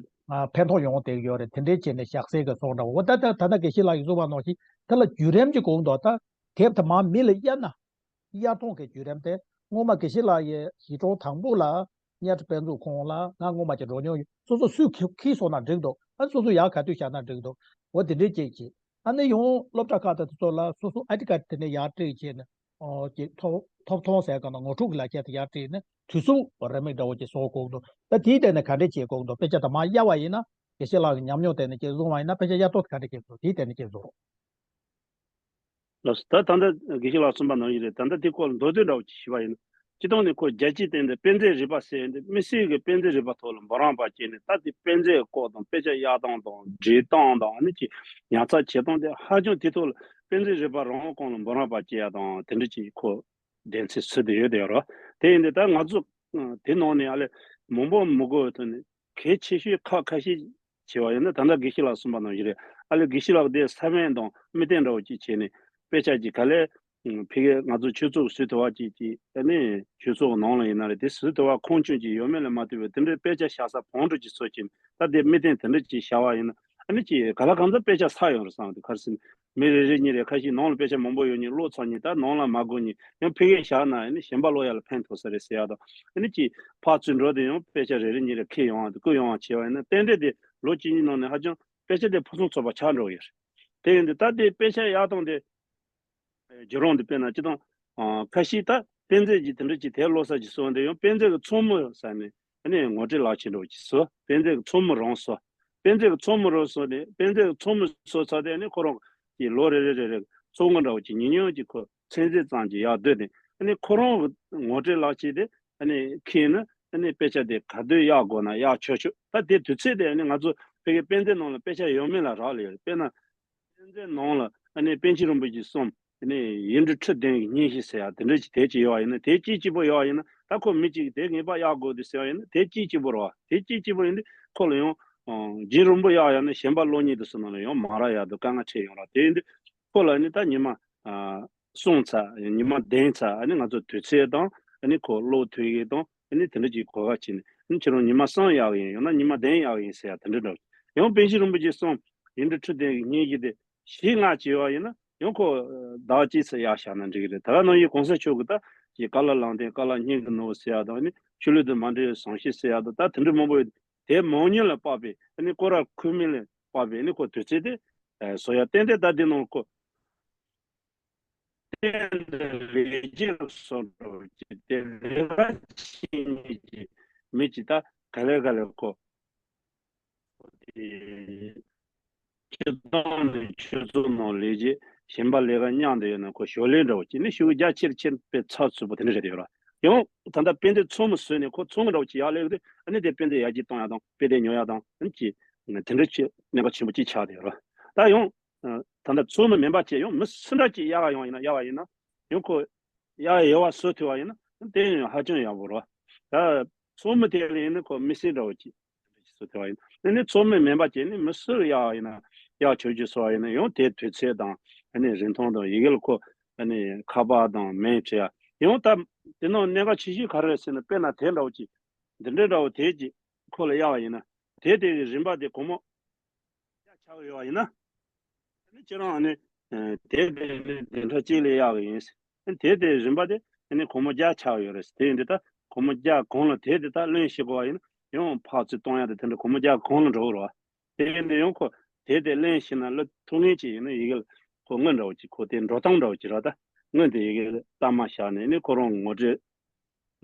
ཨ་ཕན་ཐོགས་ཡོང་བསྡད་ཀྱི་ཡོད་རེད། དེ་འདྲའི་བྱས་ནས་བཞག་སའི་གི་བཟོ་འདྲ་བོ། ད་ད་ད་ལྟ་དགེ་བཤེས་ལགས་ཀྱིས་གསུངས་པ་ནང་བཞིན་དེ་ལ་བརྒྱུད་རིམ་ཅིག་དགོས་འདུག་ད་དེབ་དེ་མར་མི་ལ་གཡར་ན། གཡར་ཐོག་གི་བརྒྱུད་རིམ་དེ་སྔོན་མ་དགེ་བཤེས་ལགས་ཀྱི་གཞིས་གྲོང་དང་པོ་ལ་གཉའ་ཁྲི་དཔེ་མཛོད་ཁང་ལ་ང་སྔོན་མ་ཅིག་འགྲོ་མྱོང་ཡོད། སོ་སོ་སུས་ཁྱེར་ཁྱེར་སོང་ན་འགྲིག་འདུག་ཨ་སོ་སོ་ཡར་ག་དུས་བཞག་ན་འགྲིག་འདུག་འོ་དེ་འདྲའི་ཅིག་བྱས། ཨ་ནི་ཡང་སློབ་གྲྭ་ཁག་དང་དེ་ཚོ་ལ་སོ་སོ་ཨའི་ཌི་ཀར་དེ་ནས་ཡར་སྤྲད་བྱས་ནས་ཨོ་ཅིག་ཐོབ་ཐོབ་ཐང་ཟེར་ག་ན་ངོ་སྤྲོད་ཀྱི་ལག་ཁྱེར་དེ་ཡར་སྤྲད་ནས་དུས་ཚོད་རེའུ་མིག་འདྲ་བོ་ཅིག་བཟོ་དགོས་འདུག་ད་དེའི་སྟེང་ནས་ག་འདྲས་བྱེད་དགོས་འདུག་དཔེ་ཆ་དེ་མར་གཡར་བ་ཡིན་ན་དགེ་བཤེས་ལགས་ཀྱི་ཉམས་མྱོང་སྟེང་ནས་ཅིག་བཟུང་བ་ཡིན་ན་དཔེ་ཆ་གཡར་ཐོག་ག་འདྲས་བྱེད་དགོས་དེའི་སྟེང་ནས་ཅིག་བཟོ་རོགས། ལགས་སོ། ད་ད་ལྟ་དགེ་བཤེས་ལགས་གསུངས་པ་ནང་བཞིན་རེད། ད་ལྟ་དེ་སྐོར་ལ་མདོར་བསྡུས་འདྲ་བོ་ཅིག་ཞུས་པ་ཡིན་ན། སྤྱིར་བཏང་ནས་ཁོ་རྒྱལ་སྤྱིའི་སྟེང་དུ་དཔེ་མཛོད་རིག་པ་ཟེར་ཡོད་འདི་མི་སེར་གྱི་དཔེ་མཛོད་རིག་པ་ཐོག་ལ་འབུམ་རམས་པ་བྱས་ནས་ད་དེ་དཔེ་མཛོད་སྐོར་དང་དཔེ་ཆ་གཡར་སྟངས་དང་འབྲི་སྟངས་དང་ཨ་ནི་ཅིག་ཉར་ཚགས་བྱེད་སྟངས་དེ་ཧ་ཅང་དེ་ཐོག་ལ་དཔེ་མཛོད་རིག་པ་རང་དབང་སྐོར་ལ་འབུམ་རམས་པ་བྱེད་ཡ་དང་དེ་འདྲ་ཅིག་ཁོ་སྡེ་ཚན་ཚུད་དེ་ཡོད་དེ་ཡོད་རེད། དེ་ཡིན་དུས་ད་ང་ཚོ་དེ་ནང་ནས་ཨ་ལས་མང་པོ་མི་དགོས་པའི་ཐོག་ནས། གལ་ཆེ་ཤོས་ཁག་ཁ་ཤས་བྱས་པ་ཡིན་ན་ད་ལྟ་དགེ་བཤེས་ལགས་གསུངས་པ་ནང་བཞིན་རེད། ཨ་ལས་དགེ་བཤེས་ལགས་དེ་ས་བོན་དང་མིག་རྟེན་འདྲ་བོ་ཅིག་བྱས་ནས་དཔེ་ཆ་ཅིག་ག་ལེར་ ཕ་གི་ང་ཚོ་ཆོས་ཚོགས་སུ་དེ་བ་ཅིག་ཅིག་ཨ་ནི་ཆོས་ཚོགས་ནང་ལ་ཡིན་ན་རེད། དེ་སུ་དེ་བ་ཁོང་ཆུང་ཅིག་ཡོད་མེད་ལ་མ་ལྟོས་པའི་དེ་འདྲའི་དཔེ་ཆ་བཞག་ས་བང་སྒྲིག་ཅིག་བཟོ་གྱིན། ད་དེ་མི་བསྟན་དེ་འདྲ་ཅིག་བྱ་བ་ཡིན་ན། ཨ་ནི་ཅིག་ག་ལ་གང་འཚམ་དཔེ་ཆ་ས་ཡོང་རེད་བསམ། དེ་ག་རེ་ཟེར་ན། མི་རེ་རེ་གཉིས་རེ་ཁ་ཤས་ནང་ལ་དཔེ་ཆ་མང་པོ་ཡོད་ནི་ཀློག་ཚར་ནི། ད་ནང་ལ་མ་དགོས་ནི་ཡང་ཕ་གིར་བཞག་ན་ཨ་ནི་གཞན་པ་ཀློག་ཡ་ལ་ཕན་ཐོགས་ས་རེད་ཟེར་ཡ་དང་། ཨ་ནི་ཅིག་ཕར་ཚུར་འགྲོ་དེ་ཡང་དཔེ་ཆ་རེ་རེ་གཉིས་རེ་ཁྱེར་ཡོང་བ་དང་བསྐུར་ཡོང་བ་བྱས་པ་ཡིན་ན། རྟེན་འབྲེལ་དེ་ལོ་གཅིག་གཉིས་ནང་ནས་ཧ་ཅང་དཔེ་ཆ་དེ་ཕུན་སུམ་ཚོགས་པ་ཆགས་འགྲོ་གི་རེད། དེ་ཡིན་དུས་ད་དེ་དཔེ་ཆ་ཡག་སྟངས་དེ་བརྒྱུད་རིམ་དེ་དཔེར་ན་སྤྱིར་བཏང་ཁ་ཤས་ད་དཔེ་མཛོད་ཀྱི་དེ་འདྲ་ཅིག་དེབ་ཀློག་ས་ཅིག་བཟོ་འདི་ཡང་དཔེ་མཛོད་ཀྱི་ཚོགས་མི་ཟེར་ནས་ཨ་ནི་ངོ་སྤྲོད་ལག་ཁྱེར་འདྲ་བོ་ཅིག་བཟོ། དཔེ་མཛོད་ཀྱི་ཚོགས་མི་རང་བཟོ། དཔེ་མཛོད་ཀྱི་ཚོགས་མི་རང་བཟོ་ནས། དཔེ་མཛོད་ཀྱི་ཚོགས་མི་བཟོ་ཚར་དེ་ཨ་ནི་ཁོ་རང་གི་ལོ་རེ་རེ་རེ་རེ་ཚོགས་དངུལ་འདྲ་བོ་ཅིག་ཉུང་ཉུང་ཅིག་ཁོ་ཚོད་འཛིན་ཙམ་ཅིག་ཡག་སྡོད་དེ། ཨ་ནི་ཁོ་རང་གི་ངོ་སྤྲོད་ལག་ཁྱེར་དེ་ཨ་ནི་ཁྱེར་ནས་ཨ་ནི་དཔེ་ཆ་དེ་ག་དུས་གཡར་དགོས་ན་གཡར་ཆོག་ཆོག་ད་དེ་དུས་ཚོད་དེ་ཨ་ནི་ང་ཚོ་ཕ་གི་དཔེ་མཛོད་ནང་ལ་དཔེ་ཆ་ཡོད་མེད་ལ་རག་ལས་ཡོད་རེད། དཔེར་ན། དཔེ་མཛོད་ནང་ལ་ཨ་ནི་པཎ་ཆེན་རིན་པོ་ཆེ་གསུམ། ཨ་ནི་ཡིག་འབྲུ་ཁྲི་བདུན་གྱི་སྙན་ཞུ་ཟེར་ཡ་དེ་འདྲ་ཅིག་དེབ་ཅིག་ཡོད་པ་ཡིན་ན། དེབ་གཅིག་གཅིག་པོ་ཡོད་པ་ཡིན་ན། ད་ཁོ་མི་གཅིག་གིས་དེབ་ངེས་པར་གཡར་དགོས་འདུག་ཟེར་བ་ཡིན་ན། དེབ་གཅིག་གཅིག་པོ་རེད་བ། དེབ་གཅིག་གཅིག་པོ་ཡིན་དུས་ཁོ་ལ་ཡང་རྒྱུན་རིང་པོ་གཡར་ཡ་ན་གཞན་པ་ཀློག་མཁན་དེ་ཚོ་ནང་ལ་ཡང་མ་རག་ཡ་དང་དཀའ་ངལ་འཕྲད་ཡོང་ར། དེ་ཡིན་དུས་ཁོ་ལ་ནི་ད་ཉི་མ་གསུམ་ཚར། ཉི་མ་བདུན་ཚར། ཨ་ནི་ང་ཚོ་དུས་ཚོད་དང་། ཨ་ནི་ཁོ་ཀློག་ཐུབ་ཡས་དང་། ཨ་ནི་དེ་འདྲ་ཅིག་གོ་ག་བྱས་ནས། ཨ་ནི་ཁྱེད་རང་ཉི་མ་གསུམ་གཡར་གི་ཡིན། ཡང་ན་ཉི་མ་བདུན་གཡར་གི་ཡིན་ཟེར་ཡ་དེ་འདྲ་འདྲ་བོ། ཡང་པཎ་ཆེན་རིན་པོ་ཆེ་གསུམ་ཡིག་འབྲུ་ཁྲི་བདུན་གྱི་སྙན་ཞུ་དེ་བཞི་ལྔ་བྱས་པ་ཡིན་ན། ཡང་ཁོ་ཟླ་གཅིག་ཙམ་གཡར་བཞག་ན་འགྲིག་གི་རེད། ད་ག་ནང་བཞིན་གོང་ས་མཆོག་གི་ད་ཀྱི་བཀའ་སློབ་ལམ་སྟོན། བཀའ་སློབ་སྙིང་གི་ནོར་བུ་ཟེར་ཡ་དང་། ཨ་ནི་ཆོས་ལུགས་དང་མ་འབྲེལ་བའི་བཟང་སྤྱོད་ཟེར་ཡ་དང་། ད་དེ་འདྲ་མང་པོ་ཡོད། དེ་མང་ཉུང་ལ་དཔག་པའི། ཨ་ནི་སྐོར་ར་ཁུངས་མེད་ལ་དཔག་པའི་ཨ་ནི་ཁོ་དུས་ཚོད་དེ་བཟོ་ཡ། ཏན་ཏན་ད་དེ་ནང་ཁོ་གཏན་དུ་ལས་བྱེད་ལ་སོགས་འགྲོ་བ་ཅིག་དེ་ལས་ཀ་བྱེད་མཁན་གྱི་མི་ཅིག་ད་ག་ལེ་ག་ལེ་ཁོ་དེ་སྤྱིར་བཏང་ནས་ཆོས་ཚོགས་ནང་ལས་བྱེད་གཞན་པ་ལས་ཀ་མཉམ་དུ་ཡོད་ན་ཁོ་ཞོར་ལས་འདྲ་བོ་ཅིག་ནི་ཤུགས་རྒྱ་ཆེར་ཆེར་སྤེལ་ཚགས་ཚུད་པོ་དེ་འདྲ་རེད་ཡོད་ར། ཡང་ད་ལྟ་དཔེ་དེབ་ཚོགས་མི་བཟོས་ནས་ཁོ་ཚོགས་མི་འདྲ་བོ་ཅིག་ཡར་སླེབས་དུས། ཨ་ནི་དེ་དཔེ་དེབ་ཡར་རྒྱས་གཏོང་ཡ་དང་དཔེ་དེབ་ཉོ་ཡ་དང་། ཨ་ནི་ཅིག་དེ་འདྲ་ཅིག་གནད་འགག་ཆེན་པོ་ཅིག་ཆགས་བསྡད་ཡོད་ར། ད་ཡང་ད་ལྟ་ཚོགས་མི་མིན་པ་བྱས་ཡང་མི་སུ་འདྲ་ཅིག་གཡར་བ་ཡང་ཡིན་ན། གཡར་བ་ཡིན་ན་ཡང་ཁོ་ཡ་ཡོད་པ་བཟོ་ཐུབ་པ་ཡིན་ན་དེ་ཡང་ཧ་ཅང་ཡག་པོ་རེད། ད་ཚོགས་མི་དེ་ལ་ཡིན་ན་ཁོ་མི་སེར་འདྲ་བོ་ཅིག་བཟོ་ཐུབ་པ་ཡིན་ན། ཨ་ནི་ཚོགས་མི་མིན་པ་བྱས་ནས་མི་སུ་ཡག་ཡིན་ན་ཡག་ཆོག་རྒྱུ་བཟོ་བ་ཡིན་ན། ཡང་དེ་དུས་ཚོད་དང་ཨ་ནི་རིན་ཐང་དང་ཡི་གེ་ལ་ཁོ་ཨ་ནི་ཁ་པར་དང་མིང་བྲིས་ཡ། ཡང་ད་དེ་ནང་གནད་འགག་ཆེ་ཤོས་ག་རེ་རེད་ཟེར་ན། དཔེར་ན་དེ་འདྲ་བོ་ཅིག་འདི་འདྲ་འདྲ་བོ་དེ་ཅིག་ཁོ་ལ་གཡར་བ་ཡིན་ན། དེ་དེ་གི་རིན་པ་དེ་སྒོར་མོ་བརྒྱ་ཆགས་ཡོད་པ་ཡིན་ན། ཨ་ནི་ཁྱེད་རང་ཨ་ནི་ཨ་དེབ་དེ་ནི་བདུན་ཕྲག་གཅིག་ལ་གཡར་གི་ཡིན། ཨ་ནི་དེབ་དེ་རིན་པ་དེ་ཨ་ནི་སྒོར་མོ་བརྒྱ་ཆགས་ཡོད་རེད། དེ་ཡིན་དུས་ད་སྒོར་མོ་བརྒྱ་གོང་ལ་དེབ་དེ་ད་ལེན་ཤེས་དགོས་པ་ཡིན་ན། ཡང་ཕར་ཚུར་གཏོང་ཡ་དེ་དེ་འདྲ་སྒོར་མོ་བརྒྱ་གོང་ལ་འགྲོ་གི་རེད་བ། དེ་ཡིན་དུས་ཡང་ཁོ་དེབ་དེ་ལེན་ཤེས་ན་ལ་ཐུག་མཁན་ཅིག་ཡིན་ན། ཡི་གེ་ལ་ཁོ་དངུལ་འདྲ་བོ་ཅིག་ཁོ་དེ་འགྲོ་སྟངས་འདྲ་བོ་ཅིག་རེད། ད་དངུལ་དེ་ཡི་གེ་ལ་གཏའ་མ་བཞག་ནས་ནི་ཁོ་རང་ངོ་སྤྲོད་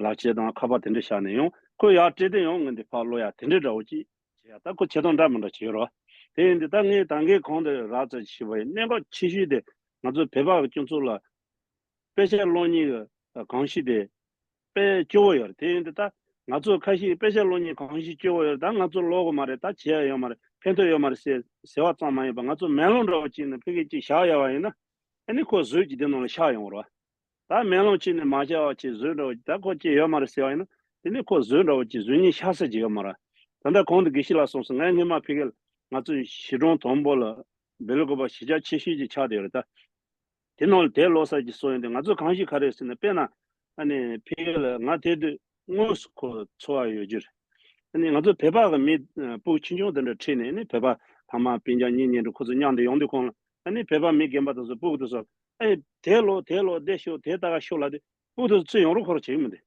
ལག་ཁྱེར་དང་ཁ་པར་དེ་འདྲ་བཞག་ནས། ཡང་ཁོ་ཡར་སྤྲད་དུས་ཡང་ངས་འདི་ཕར་ཀློག་ཡ་དེ་འདྲ་འདྲ་བོ་ཅིག་བྱེད་ཡ། ད་ཁོ་བྱེད་སྟངས་འདྲ་མི་འདྲ་བྱེད་རོགས། དེ་ཡིན་དུས་ད་ངས་ད་གིན་གོང་དུ་རགས་ཙམ་ཞུས་པ་ཡིན། གནད་འགག་ཆེ་ཤོས་དེ་ང་ཚོ་བོད་པ་གི་སྤྱི་ཚོགས་ལ་དཔེ་ཆ་ཀློག་མཁན་གྱི་གོམས་གཤིས་དེ་དཔེ་སྐྱོ་བོ་ཡོད་རེད། དེ་ཡིན་དུས་ད་ང་ཚོ་ཁ་ཤས་དཔེ་ཆ་ཀློག་མཁན་གོམས་གཤིས་སྐྱོ་བོ་ཡོད་རེད། ད་ང་ཚོ་ཀློག་གི་མ་རེད། ད་བྱེད་ཡ་ཡོད་མ་རེད། ཕན་ཐོགས་ཡོད་མ་རེད་ཟེར་ཟེར་བ་ཙམ་མ་ཡིན་པར། ང་ཚོ་མེ་ལོང་འདྲ་བོ་ཅིག་ནང་ཕ་གི་ཅིག་བཞག་ཡོད་པ་ཡིན་ན། ཨ་ནི་ཁོ་ཟོས་ཀྱིས་དེ་ནང་ལ་ཤར་ཡོང་རོགས། ད་མེ་ལོང་ཅིག་ནི་མ་བཞག་པ་ཅིག་ཟོས་འདྲ་བོ་ཅིག་ད་ཁོ་ཅིག་ཡོད་མ་རེད་ཟེར་བ་ཡིན་ན། དེ་ནི་ཁོ་ཟོས་འདྲ་བོ་ཅིག་ཟོས་མཁན་ཤ་ཟ་ཅིག་ཡོད་མ་རེད། ད་ལྟ་གོང་དུ་དགེ་བཤེས་ལགས་གསུངས་སོང་། ངས་སྔོན་མ་ཕ་གི་ལ་ང་ཚོ་གཞིས་གྲོང་དང་པོ་ལ་བེ་ལ་ཀོ་པ་གཞིས་ཆགས་ཆེ་ཤོས་ཅིག་ཆགས་བསྡད་ཡོད་རེད། ད་དེ་ནང་ལ་དེབ་ཀློག་ས་ཅིག་བཟོ་ཡོང་དུས་ང་ཚོ་གོམས་གཤིས་ག་རེ་ཟེར་ན། དཔེར་ན་ཨ་ནི་ཕ་གི་ལ་ང་དེ་དུས་དངོས་སུ་ཁོ་ཚོར་བ་ཡོད་རྒྱུ་རེད། ཨ་ནི་ང་ཚོ་བོད་པ་གི་མི་ཨ་སྤུ་གུ་ཆུང་ཆུང་དེ་འདྲ་ཁྲིད་ནས། ཨ་ནི་བོད་པ་ཕ་མ་སྤུན་ཀྱག་གཉེན་ཉེ་འདྲ་ཁོ་ཚོ་མཉམ་དུ་ཡོང་དུས་ཁོང་ལ། ཨ་ནི་བོད་པ་མི་རྒན་པ་དེ་ཚོ་སྤུ་གུ་དེ་ཚོ། ཨེ། དེབ་ཀློག་དེབ་ཀློག་དེབ་ཤོག་དེབ་ལྟ་ག་ཤོག་ལབ་དུས་སྤུ་གུ་དེ་ཚོ་ཚུར་ཡོང་རོགས་ཁོ་རང་བྱེད་ཀྱི་མི་འདུག་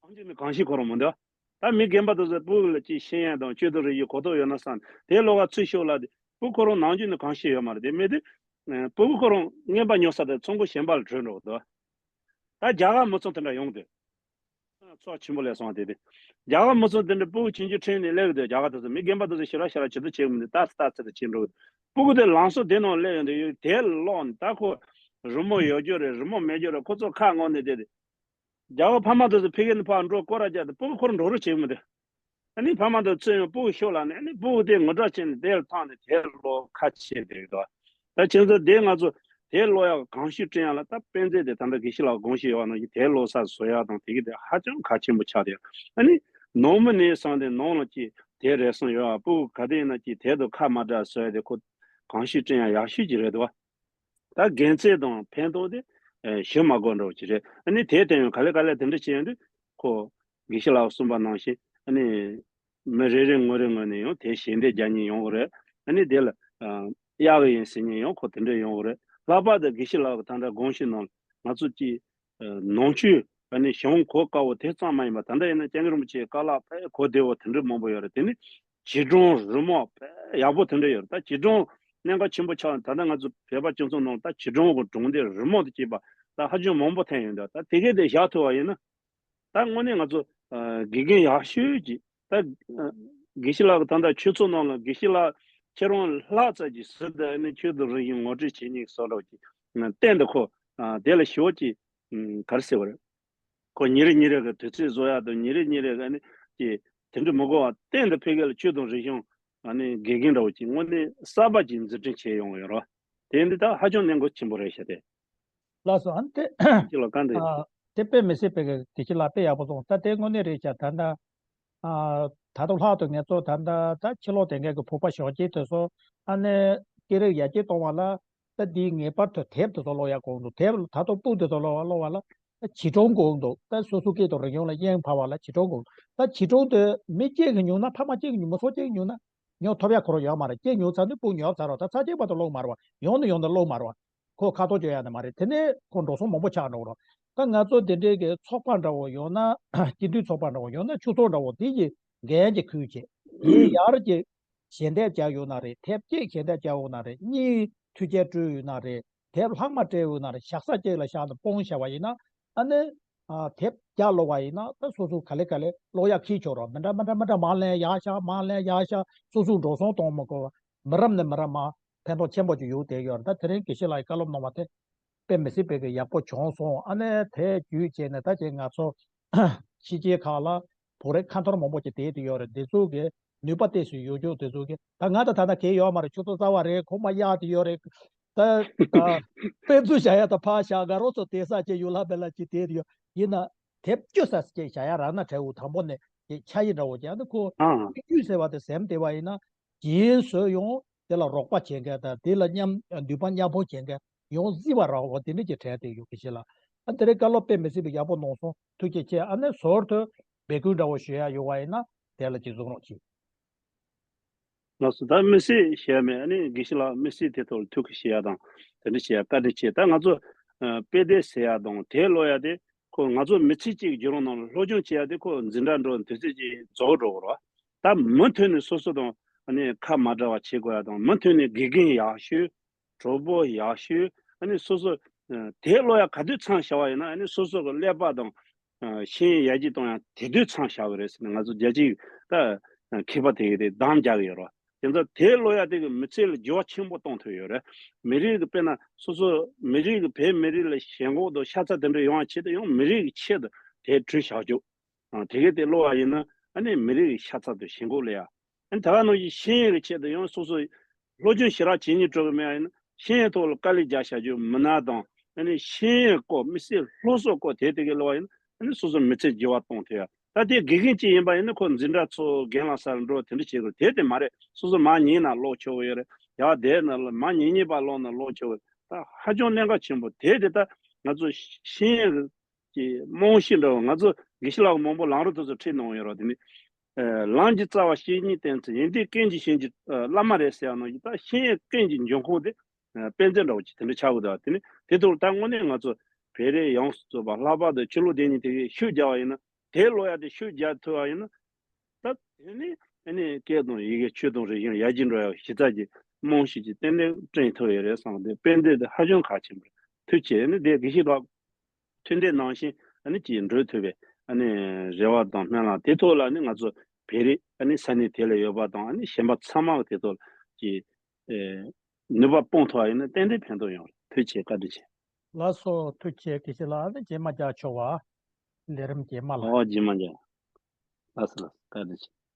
ནམ་རྒྱུན་ནས་གོམས་གཤིས་ཁོ་རང་མི་འདུག་ད་མི་རྒན་པ་དེ་ཚོ་སྤུ་གུ་ལ་ཅིག་ཤེས་ཡོན་དང་སྤྱོད་བཟོ་རིག་གཞུང་གོ་རྟོགས་ཡོད་ན་བསམ། དེབ་ཀློག་ག་ཚུར་ཤོག་ལབ་དུས་སྤུ་གུ་ཁོ་རང་ནམ་རྒྱུན་ནས་གོམས་གཤིས་ཡོད་མ་རེད། དེ་མེད་དུས་ཨེ། སྤུ་གུ་ཁོ་རང་རྔན་པ་ཉོ་ས་དེ་ཚོང་ཁང་གཞན་པ་ལ་བྲོས་འགྲོ་གི་འདུག་ད་རྒྱ་གར་མི་ཚོ་དེ་འདྲ་ཡོང་དུས། ཚོགས་ཆེན་པོ་ལས་སོང་དེ་དེ། རྒྱ་གར་མི་ཚོ་དེ་འདྲ་སྤུ་གུ་ཆུང་ཆུང་ཁྲིད་ནས་སླེབས་ཀྱི་འདུག་རྒྱ་གར་དེ་ཚོ་མི་རྒན་པ་དེ་ཚོ་ཞེ་དྲག་ཞེ་དྲག་བྱེད་དུ་བྱེད་མི་འདུག་ལྟ་ཚེ་ལྟ་ཚེ་དེ་ཕྱིན་འགྲོ་གི་འདུག་སྤུ་གུ་དེ་ལམ་སང་དེ་ནང་སླེབས་ཡོང་དུས་ཡོད་དེབ་ཀློག་ནས། ད་ཁོ་རི་མོ་ཡོད་རྒྱུ་རེད། རི་མོ་མེད་རྒྱུ་རེད། ཁོ་ཚོ་ཁ་སྔོག་ནས་བསྡད་དེ། རྒྱ་གར་ཕ་མ་དེ་ཚོ་ཕ་གི་ནས་ཕར་འགྲོ་སྐོར་ར་རྒྱག་དུས་སྤུ་གུ་ཁོ་རང་འགྲོ་རོགས་བྱེད་ཀྱི་མི་འདུག་ཨ་ནི་ཕ་མ་དེ་ཚོས་ཡང་སྤུ་གུ་ཤོག་ལབ་ནས། ཨ་ནི་སྤུ་གུ་དེ་ངུ་སྒྲ་བྱས་ནས་དེབ་ལ་འཐམས་ནས་དེབ་ཀློག་ཁ་ཕྱེ་བསྡད་ཀྱི་འདུག་ད་ཁྱེད་ཚོ་དེ་ང་ཚོ་དེབ་ཀློག་ཡག་གོམས་གཤིས་བསྐྲུན་ཡག་ལ། ད་དཔེ་མཛོད་དེ་ད་ལྟ་དགེ་བཤེས་ལགས་དགོངས་བཞེས་ཡོད་པ་ནང་བཞིན་དེབ་ཀློག་ས་བཟོ་ཡག་དང་དེ་གི་དེ་ཧ་ཅང་གལ་ཆེན་པོ་ཆགས་བསྡད་ཡོད། ཨ་ནི་ནང་མི་ནས་བཟུང་སྟེ་ནང་ལ་ཅིག་དེབ་རེ་ཟུང་ཡོད་པ། སྤུ་གུ་ག་དུས་ཡིན་ན་ཅིག་དེབ་དང་ཁ་མ་བྲལ་བཟོ་ཡག་དེ་ཁོ་གོམས་གཤིས་བསྐྲུན་ཡག་ཡག་ཤོས་ཅིག་རེད་འདུག་བ། ད་དགེ་མཚན་དང་ཕན་ཐོགས་དེ་ ཨ་ཞུ་མ་དགོས་འདྲ་བོ་ཅིག་རེད། ཨ་ནི་དེ་དེ་ཡང་ག་ལེ་ག་ལེ་དེ་འདྲ་བྱས་ཡོང་དུས་ཁོ་དགེ་བཤེས་ལགས་གསུངས་པ་ནང་བཞིན་ཨ་ནི་མི་རེ་རེ་ངོ་རེ་ངོས་ནས་ཡང་དེ་ཞལ་འདེབས་རྒྱག་མཁན་ཡོང་གི་རེད། ཨ་ནི་དེ་ལ་ཨ་གཡར་གི་ཡིན་ཟེར་མཁན་ཡང་ཁོ་དེ་འདྲ་ཡོང་གི་རེད། ལྷག་པར་དུ་དགེ་བཤེས་ལགས་ཀྱི་ད་ལྟ་དགོངས་ཞུ་ནང་ང་ཚོ་ཀྱི་ཨ་ནང་ཆོས་ཨ་ནི་གཞུང་གོ་དཀའ་བོ་དེ་ཙམ་མ་ཡིན་པ། ད་ལྟ་ཡིན་ན་སྐྱབས་མགོན་རིན་པོ་ཆེའི་བཀའ་སློབ་དཔེ་གོ་བདེ་བོ་དེ་འདྲ་མང་པོ་ཡོད་རེད། དེ་ནི་བྱིས་སྒྲུང་རི་མོ་དཔེ་ཡག་པོ་དེ་འདྲ་ཡོད་རེད། ད་བྱིས་སྒྲུང་གནད་འགག་ཆེན་པོ་ཆགས། ད་ལྟ་ང་ཚོ་བོད་པ་སྤྱི་ཚོགས་ནང་ལ་ད་བྱིས་སྒྲུང་གི་སྒྲུང་དེབ་རི་མོ་དེ་བཅས་པ་ད་ཧ་ཅང་མང་པོ་ཐོན་ཡོད་འདུག་ད་དེ་གས་དེ་བཞག་ཐུབ་པ་ཡིན་ན། ད་དངོས་གནས་ང་ཚོ་ཨ་དགེ་རྒན་ཡག་ཤོས་ཀྱི་ད་ཨ་དགེ་བཤེས་ལགས་ཀྱི་ད་ལྟ་ཆོས་ཚོགས་ནང་ལ་དགེ་བཤེས་ལགས་ཁྱེད་རང་ལྷག་ཙམ་གྱི་ཟུར་དུ་ཨ་ནི་ཆོས་དང་རིག་གཞུང་ངོ་སྤྲོད་བྱེད་མཁན་བཟོ་འདྲ་ཅིག་ཨ་གཏན་དུ་ཁོ་ཨ་དེ་ལ་ཞོག་ཅིག་ཨ་ག་རེ་ཟེར་བ་རེད། ཁོ་ཉིན་རེ་ཉིན་རེ་གི་དུས་ཚོད་བཟོ་ཡག་དང་ཉིན་རེ་ཉིན་རེ་གི་ཨ་ནི་ཀྱི་དེ་འདྲ་མི་དགོས་པ་གཏན་དུ་ཕ་གི་ལ་ཆོས་དང་རིག་གཞུང་ཨ་ནི་དགེ་རྒན་འདྲ་བོ་ཅིག་དངོས་གནས་གསར་པ་ཅིག་འཛུགས་སྐྲུན་བྱས་ཡོང་ཡོད་རེད། དེ་འདི་ད་ཧ་ཅང་གནད་འགག་ཆེན་པོ་རེད་ཤག་དེ། ལགས་སོ། ཨ་ནི་དེ་ཁྱེད་ལ་བཀའ་འདྲི། ཨ་དེ་དཔེ་མི་སྲིད་པའི་གི་དགེ་བཤེས་ལགས་དཔེ་ཡག་པོ་གསུངས། ད་དེ་དངོས་གནས་རེད་ཤག་ད་ལྟ་ཨ་ད་དུང་ལྷག་ཏུ་ང་ཚོ་ད་ལྟ་ད་ཕྱི་ལོགས་དེ་འགའ་གི་བོད་པ་གཞོན་སྐྱེས་དེ་ཚོ་ཨ་ནི་སྐད་རིགས་ཡར་རྒྱས་གཏོང་བ་ལ་ད་འདི་ངེས་པར་དུ་དེབ་དེ་ཚོ་ཀློག་ཡག་དགོས་འདུག་དེབ་ད་དུང་པོ་དེ་ཚོ་ཀློག་ཀློག་པ་ལ་ད་བྱིས་སྒྲུང་དགོས་འདུག་ད་སོ་སོ་སྐད་དང་རིག་གཞུང་ལ་དབྱིངས་འཕར་བ་ལ་བྱིས་སྒྲུང་དགོས། ད་བྱིས་སྒྲུང་དེ་མི་གཅིག་གིས་ཉོས་ན་ཕ་མ་གཅིག་གིས་ཉོས། མི་ཚོགས་གཅིག་གིས་ཉོས་ན་ཉོ་ཐུབ་ཡག་ཁོ་རང་ཡོད་མ་རེད། གཅིག་ཉོས་ཚར་དུས་སྤུ་ཉོ་ཚར་རོ། ད་ཚར་གཅིག་བར་དུ་ཀློག་མ་རེད་བ། ཡོང་ནི་ཡོང་དུས་ཀློག་མ་རེད་བ། ཁོ་ཁ་ཐོག་བཅོ་ཡག་ནི་མ་རེད། དེ་ནས་ཁོ་འགྲོ་སོང་མང་པོ་ཆགས་འགྲོ་གི་རེད། ད་ང་ཚོ་དེ་འདྲའི་གི་ཚོགས་པ་འདྲ་བོ་ཡོང་ན་སྤྱི་འཐུས་ཚོགས་པ་འདྲ་བོ་ཡོང་ན་ཆོས་ཚོགས་འདྲ་བོ་དེ་གི་འགན་གྱི་ཁུར་བྱེད། དེ་ཡར་གྱི་ཞལ་འདེབས་བྱ་ཡོད་ན་རེད། དེབ་གཅིག་ཞལ་འདེབས་བྱ་ཡོད་ན་རེད། གཉིས་མཐུན་རྐྱེན་སྤྲོད་ཡོད་ན་རེད། དེབ་ལྷག་མ་སྤྲད་ཡོད་ན་རེད། བཞག་ས་གཅིག་ལ་བཞག་ནས་སྤུངས་བཞག་པ་ཡིན་ན་ཨ་ནི་ཨ་དེབ་བརྒྱ་ཀློག་པ་ཡིན་ན་ད་སོ་སོ་ག་ལེ་ག་ལེ་ཀློག་ཡག་ཁྱི་ཆོག་རོགས། མི་འདྲ་མི་འདྲ་མི་འདྲ་མར་ལེན་ཡག་ཤག་མར་ལེན་ཡག་ཤག་སོ་སོ་འགྲོ་སོང་གཏོང་མི་དགོས་པ། མི་རབས་ནས་མི་རབས་མར་ཕན་ཐོགས་ཆེན་པོ་ཅིག་ཡོང་བསྡད་ཡོད་རེད། ད་དེ་རིང་དགེ་བཤེས་ལགས་ཀྱི་བཀའ་སློབ་གནང་བ་དེ་དཔེ་མི་སྲིད་པའི་གི་ཡག་པོ་བྱུང་སོང་། ཨ་ནི་དེ་བརྒྱུད་བྱས་ནས་ད་ཅིག་ང་ཚོ་ཕྱི་རྒྱལ་ཁག་ལ་བོད་རིགས་ཁ་འཐོར་མང་པོ་ཅིག་བསྡད་དེ་ཡོད་རེད། འདི་ཚོ་གི་ནུས་པ་ཏོག་ཙམ་ཡོད་རྒྱུ་དེ་ཚོ་གི་ད་ང་ད་ད་ལྟ་གལ་ཡོད་མ་རེད། ཆུ་ཚོད་རྩ་བ་རེད། ཁོ་མ་གཡར་དེ་ཡོད་རེད། ད་ད་དཔེ་མཛོད་བཞག་ཡ་ད་ཕར་བཞག་དགའ་རོགས་ཚོ་བསྡད་ས་ཅིག་ཡོད་ལ་མེད་ལ་ཅིག་བསྡད་དེ་ཡོད། ཡིན་ན་དེབ་བཅུ་ཙམ་ཅིག་བཞག་ཡ་རག་ན་དྲན། འུ་དང་པོ་ནས་ཀྱི་ཆ་ཡི་འདྲ་བོ་ཅིག་ཨ་ནི་ཁོ་ཨ་དཔེ་བཅུ་ཟེར་བ་དེ་ཟེར་བསྡད་པ་ཡིན་ན་རྗེས་སུ་ཡང་དེ་ལ་རོགས་པ་བྱེད་མཁན་དང་དེ་ལ་མཉམ་འདུན་པ་མཉམ་སྤུངས་བྱེད་མཁན་ཡང་གཟིགས་པ་རག་པ་དེ་འདྲ་ཅིག་དྲན་བསྡད་ཡོད། དགེ་བཤེས་ལགས་ཨ་དེ་རིང་བཀའ་སློབ་དཔེ་མི་སྲིད་པའི་ཡག་པོ་གནང་སོང་། ཐུགས་རྗེ་ཆེ། ཨ་ནི་ཟུར་དུ་འབོད་སྐུལ་འདྲ་བོ་ཞུ་ཡ་ཡོད་པ་ཡིན་ན་དེ་ལ་ཅིག་གསུང་རོགས་གྱིས། ལགས་སོ། ད་མི་སྲིད་ཞུ་ཡ་མེད། ཨ་ནི་དགེ་བཤེས་ལགས་མི་སྲིད་དེ་ཐོག་ལ་ཐུགས་ཁུར་བཞེས་ཡ་དང་དེ་འདྲ་བྱེད་ཡ་བཀའ་དྲིན་ཆེ། ད་ང་ཚོ་ཨ་དཔེ་དེབ་ཟེར་ཡ་དང་དེབ་ཀློག་ཡ་དེ་ཁོ་ང་ཚོ་མི་ཚེ་གཅིག་བརྒྱུད་རིམ་ནང་ལ་སློབ་སྦྱོང་བྱེད་ཡ་དེ་ཁོ་འཛིན་གྲྭ་འགྲོ་དུས་ཚོད་ཅིག་རྫོགས་འགྲོ་གི་རེད། ད་མུ་མཐུད་ནས་སོ་སོ་དང་ཨ་ནི་ཁ་མ་བྲལ་བ་བྱེད་དགོས་ཡ་དང་མུ་མཐུད་ནས་དགེ་རྒན་ཡག་ཤོས། གྲོགས་པོ་ཡག་ཤོས། ཨ་ནི་སོ་སོ་ཨ་དེབ་ཀློག་ཡ་ག་དུས་མཚམས་བཞག་པ་ཡིན་ན་ཨ་ནི་སོ་སོ་གི་ཀླད་པ་དང་ཨ་ཤེས་ཡོན་ཡར་རྒྱས་གཏོང་ཡ་དེ་དུས་མཚམས་བཞག་གི་རེད་ཟེར་ནས་ང་ཚོ་རྒྱལ་སྤྱིའི་ད་མཁས་པ་དེ་གི་དེ་གདམ་རྒྱག་གི་ཡོད་རེད། དེ་ཚོ་དེབ་ཀློག་ཡ་དེ་གི་མི་ཚེ་ལ་འགྱུར་བ་ཆེན་པོ་གཏོང་ཐུབ་ཡོད་རེད། མི་རིགས་ཀྱི་དཔེར་ན་སོ་སོ་མི་རིགས་ཀྱི་བོད་མི་རིགས་ལ་ཞེན་ཁོག་དང་ཤ་ཚ་དེ་འདྲ་ཡོང་བ་ཆེད་དུ་ཡང་མི་རིགས་ཀྱི་ཆེད་དུ་དེབ་བྲིས་བཞག་རྒྱུ། ཨ་དེ་གས་དེ་ཀློག་པ་ཡིན་ན་ཨ་ནི་མི་རིགས་ཀྱི་ཤ་ཚ་དང་ཞེན་ཁོག་སླེབས་ཡ། ཨ་ནི་ད་ག་ནང་བཞིན་ཤེས་ཡོན་གྱི་ཆེད་དུ་ཡང་སོ་སོ་སློབ་སྦྱོང་ཞེ་དྲག་བྱེད་སྙིང་བྲོ་གི་མེད་པ་ཡིན་ན་ཤེས་ཡོན་ཐོག་ལ་དཀའ་ལས་རྒྱག་བྱ་རྒྱུ་མི་སྣ་དང་ཨ་ནི་ཤེས་ཡོན་སྐོར་དམིགས་བསལ་སློབ་གསོ་སྐོར་དེ་དེ་གས་ཀློག་པ་ཡིན་ན་ཨ་ནི་སོ་སོ་མི་ཚེ་འགྱུར་བ་གཏོང་ཐུབ་ཡ། ད་དེ་དགེ་རྒན་གཅིག་ཡིན་པ་ཡིན་ན་ཁོ་འཛིན་གྲྭ་ཚོ་རྒན་ལགས་སར་འགྲོ་དེ་འདྲ་བྱེད་དགོས། དེ་དེ་མ་རེད། སོ་སོ་མར་ཉལ་ན་ཀློག་ཆོག་གི་ཡོད་རེད། ཡར་བསྡད་ན་མར་ཉལ་ཉལ་པ་ཀློག་ན་ཀློག་ཆོག་གི་རེད། ད་ཧ་ཅང་གནད་འགག་ཆེན་པོ་དེ་དེ་ད་ང་ཚོ་ཤེས་ཡོན་གྱི་རྨང་གཞི་འདྲ་བོ། ང་ཚོ་དགེ་བཤེས་ལགས་མང་པོ་ལམ་རིམ་དེ་ཚོ་ཁྲིད་གནང་ཡོད་རེད། དེ་ནི་ཨ་ལམ་གྱི་རྩ་བ་བཤེས་གཉེན་བསྟེན་ཚུལ། ཡོན་ཏན་ཀུན་གྱི་གཞན་གྱི་ཨ་བླ་མ་རེད་ཟེར་ཡ་ནང་བཞིན་ད་ཤེས་ཡོན་ཀུན་གྱི་འབྱུང་ཁུངས་དེ་ཨ་དཔེ་མཛོད་འདྲ་བོ་ཅིག་དེ་འདྲ་ཆགས་དགོས་འདུག་དེ་ནི་དེ་ཐོག་ད་དངོས་གནས་ང་ཚོ་བོད་རིགས་ཡོངས་སུ་རྫོགས་པ་ལྷག་པར་དུ་ཕྱི་ལོགས་བསྡད་མཁན་དེ་གས་ཤུགས་རྒྱག་པ་ཡིན་ན། དེབ་ཀློག་ཡ་དེ་ཤུགས་རྒྱག་ཐུབ་པ་ཡིན་ན། ད་དེ་ནི་ཨ་ནི་སྐད་དང་ཡི་གེ་ཆོས་དང་རིག་གཞུང་ཡར་རྒྱས་འགྲོ་ཡ་གཞི་རྩ་གི་རྨང་གཞི་ཅིག་ཏན་ཏན་བསྐྲུན་ཐུབ་ཡོད་རེད་བསམ་སྟེ་དཔེ་དེབ་དེ་ཧ་ཅང་གལ་ཆེན་པོ་རེད། ཐུགས་རྗེ་ཆེ། ཨ་ནི་དེ་དགེ་བཤེས་ལགས་མཐུན་འབྲེལ་ནང་བཞིན་ཨ་ནི་ཅིག་འགྲོ་ཐུབ་པའི་ཨ་ནི་རེ་བ་དང་སྨོན་ལམ། དེ་ཐོག་ལ་ཨ་ནི་ང་ཚོ་བོད་རིགས་ཨ་ནི་ས་གནས་དེ་ལ་ཡོད་པ་དང་ཨ་ནི་གཞན་པ་ཚང་མ་གི་དེ་ཐོག་ལ་ཅིག་ཨེ་ནུས་པ་སྤུངས་ཐུབ་པ་ཡིན་ན་ཏན་ཏན་ཕན་ཐོགས་ཡོང་རེད། ཐུགས་རྗེ་ཆེ། བཀའ་དྲིན་ཆེ། ལགས་སོ། ཐུགས་རྗེ་ཆེ། དགེ་བཤེས་ལགས་ཨ་ནི་རྗེས་མ་མཇལ་ཆོག་པ། ལས་རིམ་རྗེས་མ་ལ། ཨོ་རྗེས་མ་མཇལ། ལགས་སོ་ལགས་སོ། བཀའ་དྲིན་ཆེ།